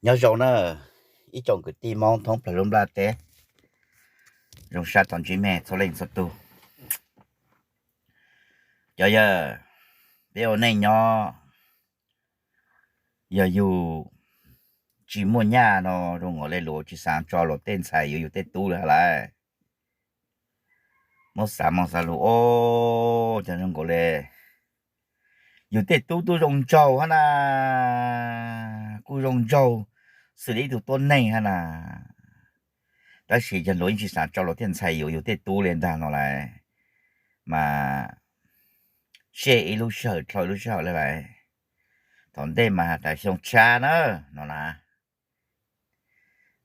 Nyob zoo na, ib tsoom kwv tij Hmoob thoob plaws lub nplaj teb, zoo sab tom ntsib mej txhua leej txhua tus. Cov yawg, peb ua neej nyob, yog yus tsis muaj nyaj no zoo nkaus li luag tsis xav tso luag tej ntxhais yuav yus tej tub li lawm. Muab xav moo xav lus os, cov zoo nkaus li yus tej tub tub zoo nraug hab na, kuj zoo nraug xws li ib tug tuab neeg hab na. Tab sis yog luag yeej tsis xav tso luag tej ntxhais yuav yus tej tub li ntag no lawm, mas sij ib lub sij hawm dhau ib lub sij hawm li lawm. Thaum ntej mas has tas xyoo tshab na, no na,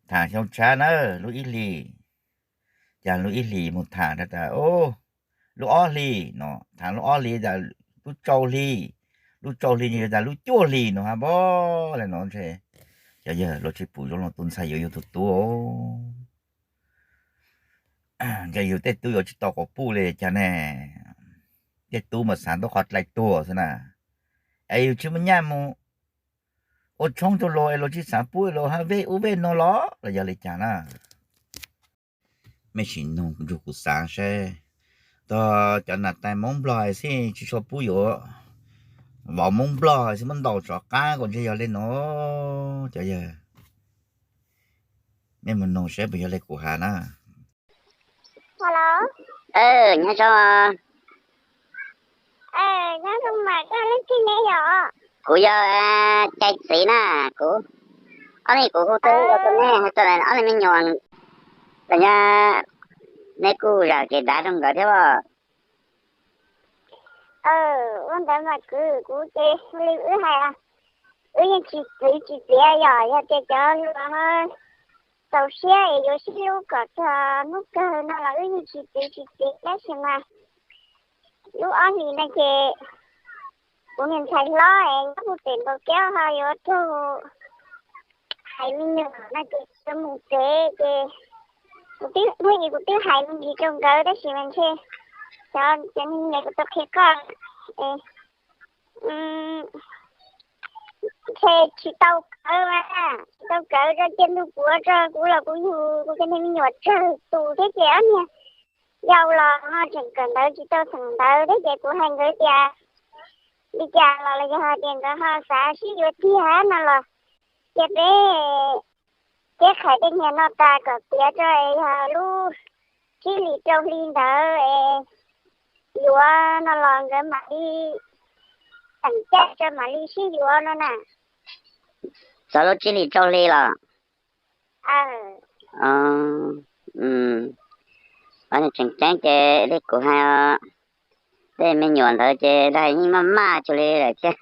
thaum xyoo tshab na, lub ib hlis, cas lub ib hlis mus thaum tas lub ob hlis no, thaum lub ob hlis tas lub rau hli, lub rau hli tas lub cuaj hlis no hab npab li no ntshe, cov yawg, luag tsis pum zoo luag tus ntxhais yuav yus tus tub. Ces yus tej tub yuav tsis tau quas puj li cas ne, tej tub mas xav tuaj qhov dlai tuag xwb na. Es yus tsis muaj nyaj mus ua tshoob rau luag es luag tsis xav pub luag hab vej ub vej no los los yog li cas na? Mej sim nug nrug kuv xav saib, tog cov nas tais Hmoob Nplog xij tsis tshua pub yuav vauv Hmoob Nplog xij muab ntaus tsov qab kuj ntshe yog li no. Cov yawg, mej mus nug saib puas yog li kuv has na. Nyob zoo. Kuv yog Cai Txiv na, kuv, ob hnub kuv hu tuaj rau nej hais txog ob leeg me nyuam, tag nyob neb kuj zam kev dav rau nkawd thiab os. Ua ntawd mas kwv, kuv ces li wb hais, wb yeej tsis txwv tsis txiav, yog, yog tias cov hluas txaus siab es yuav sib hlub kom txog hnub kawg no los wb yeej tsis txwv tsis txiav, tab sis mas lub ob hlis no ces kuv niag ntxhais hlob es nyob puag pem Npau Kiab ho yuav raug hais me nyuam no ces tsis mus tsev ces kuv twb, hnub ib kuv twb hais me ntsis rau nkawd tab sis mas ntshe cov, cov niag kuv tau qhia koj, ntshe tsis tau kawv, tsis tau kawv rau cia ntu kuv, rau kuv los kuv yug kuv cov niag me nyuam tsawg tus thiab ces ob niag yau los ho tseem kawm ntawv tsis tau xeem ntawv thiab ces kuv hais nkawd tias li cas los los yog hais tias nkawd ho xav sib yuav tiag no los cia peb teb qhais tej niag no tas kom tiav tso es yog lub tsib hlis rau hli ntawd es yuav no los nkawd mam li teem caij tso mam li sib yuav no na. Txog lub tsib hlis rau hli los? Tseem ceeb ces li kuv hais, tej me nyuam ntawd ces dag yeej maj maj cuag li lawm thiab.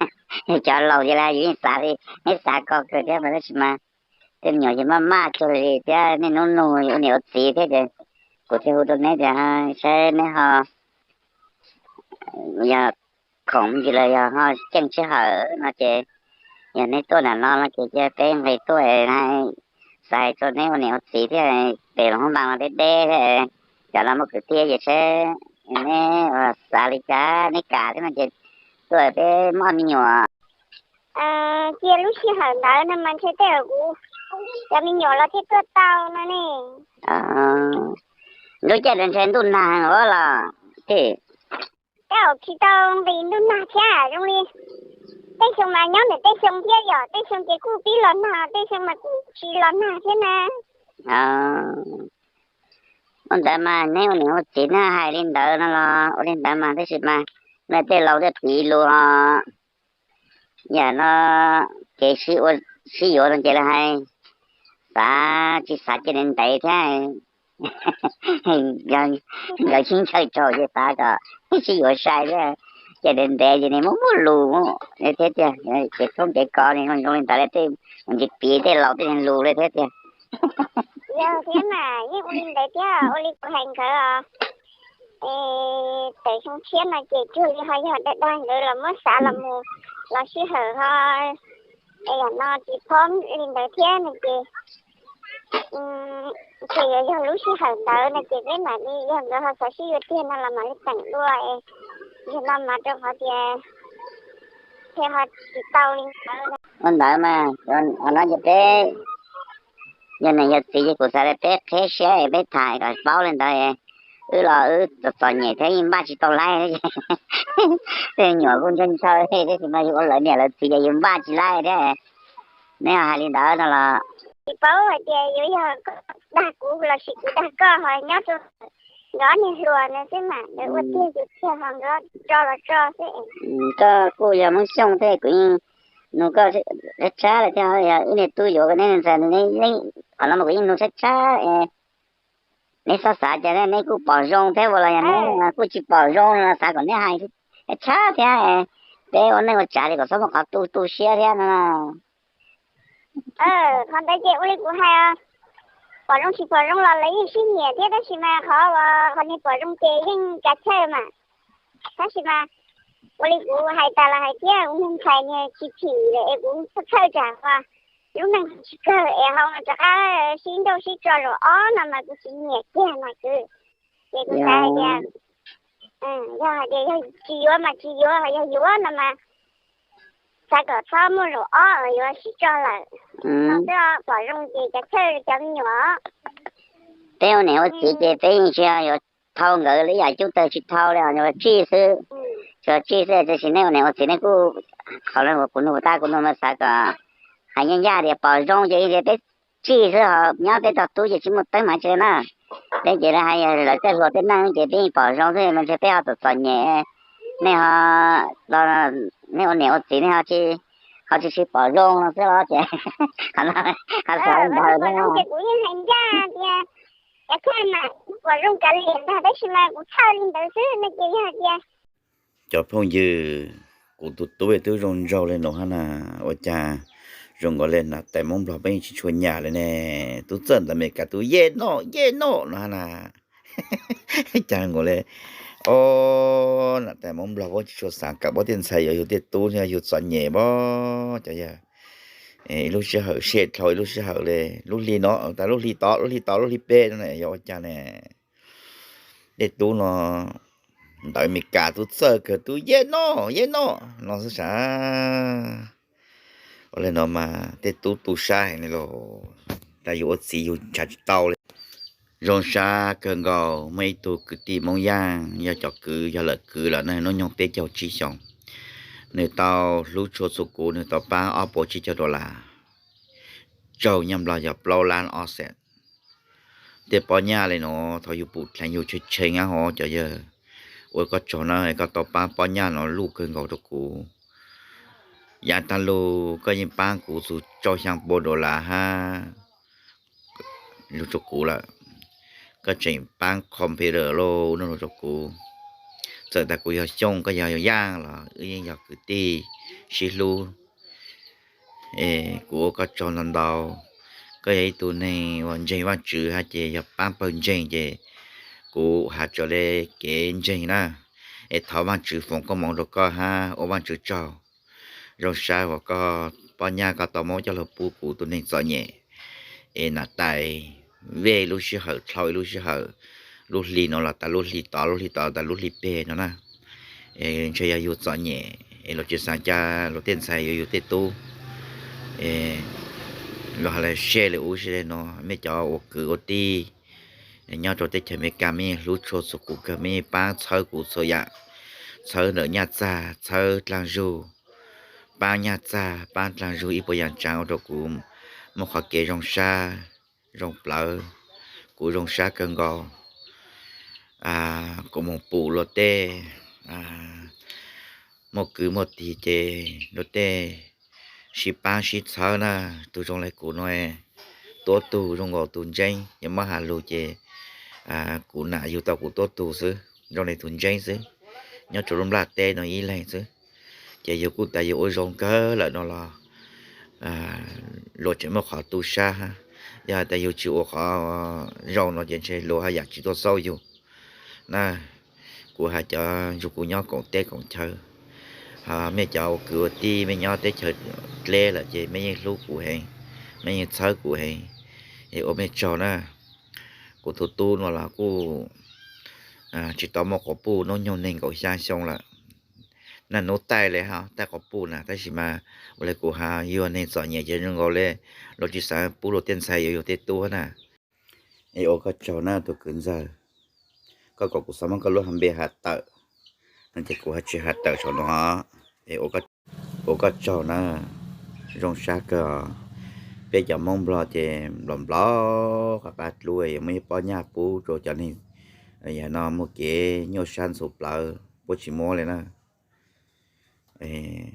Cov laus ces li yus yeej xav li, neb xav ko kawg thiab mas tab sis mas tej me nyuam ces maj maj cuag li thiab, niaj hnub nug ua niam ua txiv thiab ces kuv thiaj hu rau neb tias saib neb ho yog khoom me ntsis los yog ho ceeb sij hawm no ces yog neb tuaj nram no no ces cia peb nqis tuaj, xav hais rau neb ua niam ua txiv thiab, pem los hoob mas no deb deb thiab, cov no muaj kwv tij ces seb neb xav li cas, neb kam thiab no ces tuaj peb muaj me nyuam. Cia lub sij hawm ntawd no mas ntshe tej zaum kuv cov me nyuam los thiaj tuaj tau no ne. Lub caij ntawd ntshe ntuj nag heev los tej. Tej zaum tsis tau nqis ntuj nag thiab, zoo li tej xyoo mas nyob ntawm tej xyoo thiab, yog tej xyoo ces kuj pib los nag, tej xyoo mas kuj tsis los nag thiab na. Ua ntawd mas neb ua niam ua txiv na hais li ntawd no los ua li ntawd mas, tab sis mas nej tej laus thiaj piv lus os. Yam no kev sib yuav no ces lawv hais xav tsis xav cia ntev ntev thiab. Nkawd yeej ntshaw tsaug ces xav kom sib yuav sai thiab, cia ntev ntev ces nws muaj muaj lus thiab tiag, kev thoob kev kos nws zoo li ntawd, tej ntsis piv tej laus tej lus li thiab tiag. Yog thiab mas yeej ua li ntawd thiab, ua li kuv hais nkawd os. Es tawm xyoo tshiab no ces cuag li ho yog dag dag nkawd los muab xav los mus los sij hawm ho es yam no tsis phob li ntawd thiab no ces ntshe yuav yog lub sij hawm ntawd no ces peb mam li, yog nkawd ho xav sib yuav tiag no los mam li teem dua es yog no mas rau qhov tias thiaj ho tsis tau li ntawd. Ntawd mas, no ces peb yog niam yog txiv ces kuv xav tias peb qheb siab es peb tham kom paub li ntawd. Wb los wb txom txom nyem thiab yeej npaj tsis tau laib. Tej nyuam kuj ntshaw ntshaw thiab, tab sis mas yus ua lawv niam lawv txiv ces yus npaj tsis laib thiab. Neb ho hais li ntawd no los? Tsis paub hais tias yuav yog koj dag kuv los sis kuv dag koj, ho nyob rau nkawd ob niag hluas na xwb mas nkawd ua tiag ces tiag, ho nkawd tso los tso xwb. Koj kuj yog Hmoob Xyooj thiab, kuv yeej nug koj tshab tshab lawm thiab. Yog wb niag tub yuav neb ntxhais, qhov no mas kuv yeej nug tshab tshab. Neb txhob xav cas, neb kuj pom zoo thiab ua los yog neb kuj tsis pom zoo no xav kom neb hais tshab thiab. Peb ua neej ua tsav li kom txhob muaj qhov tu tu siab thiab no. Qhov ntawd ces ua li kuv hais, pom zoo tsis pom zoo los lawv yeej sib nyiam thiab, tab sis mas qhov uas qhov niag pom zoo ces yeej kav chawj mas. Tab sis mas ua li kuv hais tas los hais thiab, kuv niag ntxhais niag tsis chim lawm es kuv txhawj tsam uas lub neej tsis kawg es ho rov qab sib nrauj sib tso zaum ob no mas kuv tsis nyiam kiag mas kwv. Ces kuv xav hais tias, yog hais tias yog tsis yuav mas tsis yuav, yog yuav no mas xav kom txhob muaj zaum ob yuav sib tso lawm. Twb pom zoo ces kav chawj cov me nyuam. Peb ua niam ua txiv ces peb yeej tsis yuav thau nkawd li yam cub tawg, tsis thau li, yuav tsij xwb. Tsuas tsij xwb, tiam sis nej ua niam ua txiv nej kuj, qhov kuv nug tas kuv nug mas xav kom hais ncaj ncaj tias pom zoo ces peb tsij xwb, ho nyob peb tog tub ces tsis muaj teeb meem tsi na. Peb ces hais lawv tej hluas tej neej ces peb yeej pom zoo xwb, mas ntshe peb ho txom txom nyem, nej ho, nej ua niam ua txiv nej ho tsis, ho tsis sib pom zoo no xwb los ces ho xav li ntawd. Kuv yeej hais ncaj tias, kav chawj mas pom zoo kav liam ntag, tab sis mas kuv txhawj li ntawd xwb no ces yog tias. Cov phooj ywg, kuv tus tub twb zoo nraug li no hab na, ua cas zoo nkaus li nas tais Hmoob Nplog peb yeej tsis tshua nyam li ne. Tub txawj ntawd Amelikas tub yej noj yej noj no hab na. Cas nkaus li, o, nas tais Hmoob Nplog peb tsis tshua xav kom peb tej ntxhais yuav yug tej tub yug txom nyem pab cov yawg. Ib lub sij hawm siab dhau ib lub sij hawm li, lub hli no tas lub hli tod, lub hli tod, lub hli peb no yog ua cas ne. Tej tub no ntawd Amelikas tub txawj kawg, tub yej noj yej noj no xwb sav. Ua li no mas tej tub tu sab heev li los, tas yus ua txiv yus ntshaw tsis tau li. Zoo sab kawg nkaus muaj ib tug kwv tij Hmoob Yaj yog cov kwv yog lawm kwv lawm na, hnub nyoog peb caug tsib xyoos, nws tau hlub tshua txhua kuv, nws tau pab ob puas tsib caug dollar, tsaug nyob Nplog yog plaub lab ob xees. Tej pob nyaj li no thaum yus pum dheev yus tshee tshee ab hov cov yawg, ua koj tsaug na, koj tau pab pob nyaj no luj kawg nkaus rau kuv. Yav tag lug koj yeej pab kuv txug rau xyaa pua dollar hab lug rau kuv lawm. Koj tseem pab computer lug rau kuv. Txawm tas kuv yog Xyooj koj yog Yaaj los wb yeej yog kwv tij sib hlub. Kuv ua koj tsaug ntau ntau. Koj yog ib tug neeg uas ntseeg Vaajtswv hab ces yog paab pawg ntseeg ces kuv has raws le kev ntseeg na. Es thov Vaajtswv foom koob moov rau koj hab ua Vaajtswv tsaug. Zoo sab uas koj pob nyaj koj tau muab coj lug pub kuv tug neeg txom nyem. Es nam tais, vej lub sij hawm dlhau ib lub sij hawm, lub hli no los tas lub hli tod, lub hli tod tas lub hli peg no na. Ntshe yog yug txom nyem es luag tsis xaav ca luag tej ntxhais yuav yug tej tub. Luag has le seb le ub seb le no, mej cov ua kwv ua tij nyob rau teb chaws Amelikas mej yeej hlub tshua txug kuv kawg, mej yeej paab txhawb kuv txhua yaam, txhawb ntawm nyaj txag, txhawb dlaag zug, paab nyaj txag paab dlaag zug ib puas yaam tsaav ua rau kuv muaj qhov kev zoo sab, zoo plawv. Kuv zoo sab kawg nkaus. Kuv moog pum luag tej muaj kwv muaj tij ces luag tej sib paab sib txhawb na. Tug zoo le kuv no tuab tug zoo nkaus tug ntseeb, yog muab has lug ces kuv nam yug tau kuv tuab tug xwb, zoo le tug ntseeb xwb, nyob rau lub nplaj teb no ib leeg xwb. Ces yug kuj tas yug ua zoo kawg lawm no los luag tseem muaj qhov tu sab hab. Yog has tas yug tsis ua qhov zoo no ces ntshe luag haj yam tsis tuaj xauj yug na. Kuv has cov nrug kuv nyob koom teb koom chaw, mej cov ua kwv ua tij mej nyob teb chaws dleb lawm ces mej yeej hlub kuv heev, mej yeej txhawb kuv heev, es ua mej tsaug na. Kuv tug tub no los kuj tsis tau muaj quas puj, nub nyoog neeg nkaum xyaa xyoo lawm. Naj nub taij le ho taij quas puj na, tab sis mas ua le kuv has, yog neeg txom nyem ces zoo nkaus le luag tsis xav pub luag tej ntxhais yuav yug tej tub na. Es ua koj tsaug na tus kwv ntxawg, koj kom kuv xav muab koj lub npe has tawm, no ces kuv ho tsis has tawm saum no. Es ua koj tsaug na, zoo sab kawg. Peb cov Hmoob Nplog ces nplov nplov qab dlub, yuav muaj ib pob nyaj pub rau cov neeg, yam no muaj kev nyuaj sab ntxhov plawv pub tsis muab li na.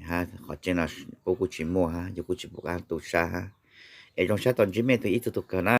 Hab qhov tseeb no pub kuj tsis muaj hab, yus kuj tsis pum qab tu sab hab. Es zoo sab tau ntsib mej tug ib txwg tug kawg na.